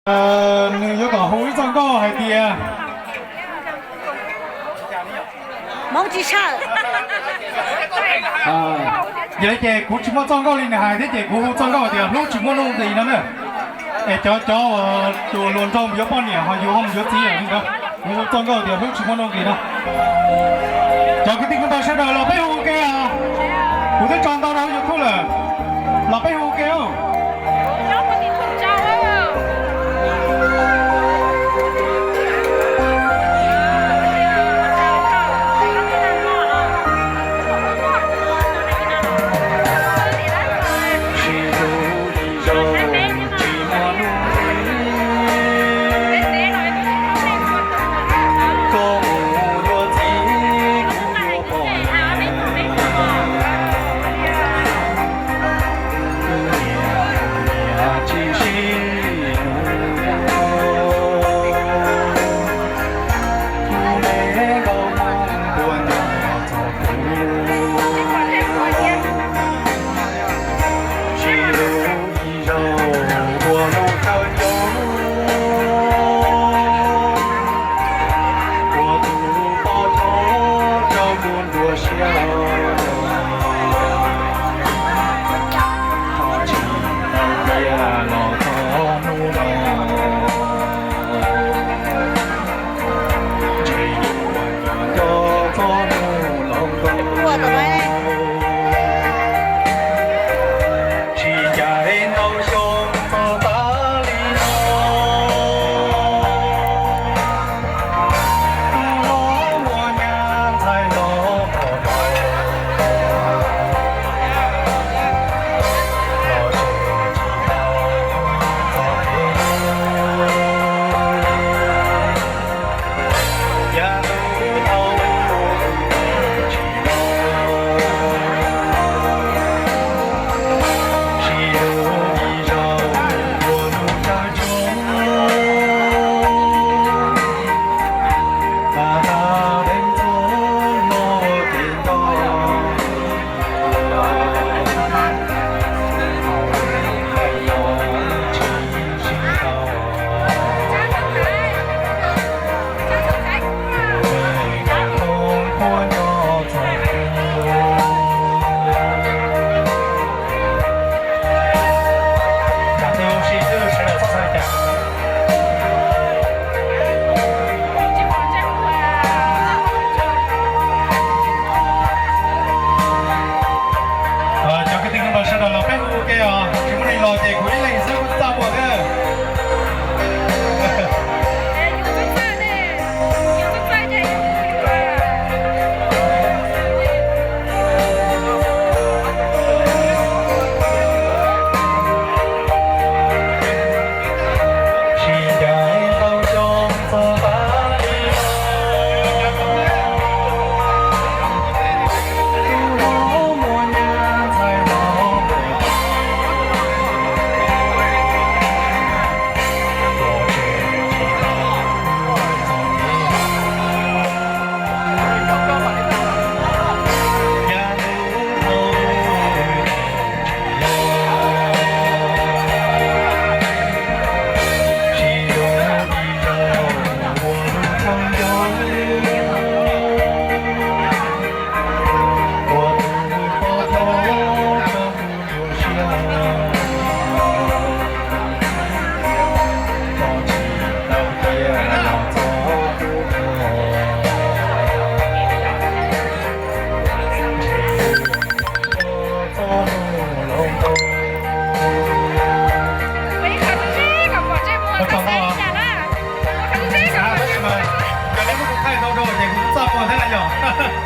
Nws yuav kom hu ib txoj nkauj hais tias, Hmoob tsis tshaj. Yog li ces kuv tsis muaj txoj nkauj li nws hais thiab ces kuv hu txoj nkauj tias hlub tsis muaj nuj nqis no na. Es cov cov uas tus hluas nraug mus yuav poj niam ho yus ho mus yuav txiv lawm li ntawd, kuv hu txoj nkauj tias hlub tsis muaj nuj nqis no. Cov kwv tij kwv npawg sawv daws los peb hu ua ke os. Kuv twb tso ntau rau YouTube lawm, los peb hu ua ke. Cov kwv tij kwv npawg sawv daws los peb hu ua ke os, tsis muaj neeg los ces kuv ib leeg xwb kuv txaj muag thiab. Cov neb muab kuv thaij tau rau ces kuv txaj muag thiab na yog.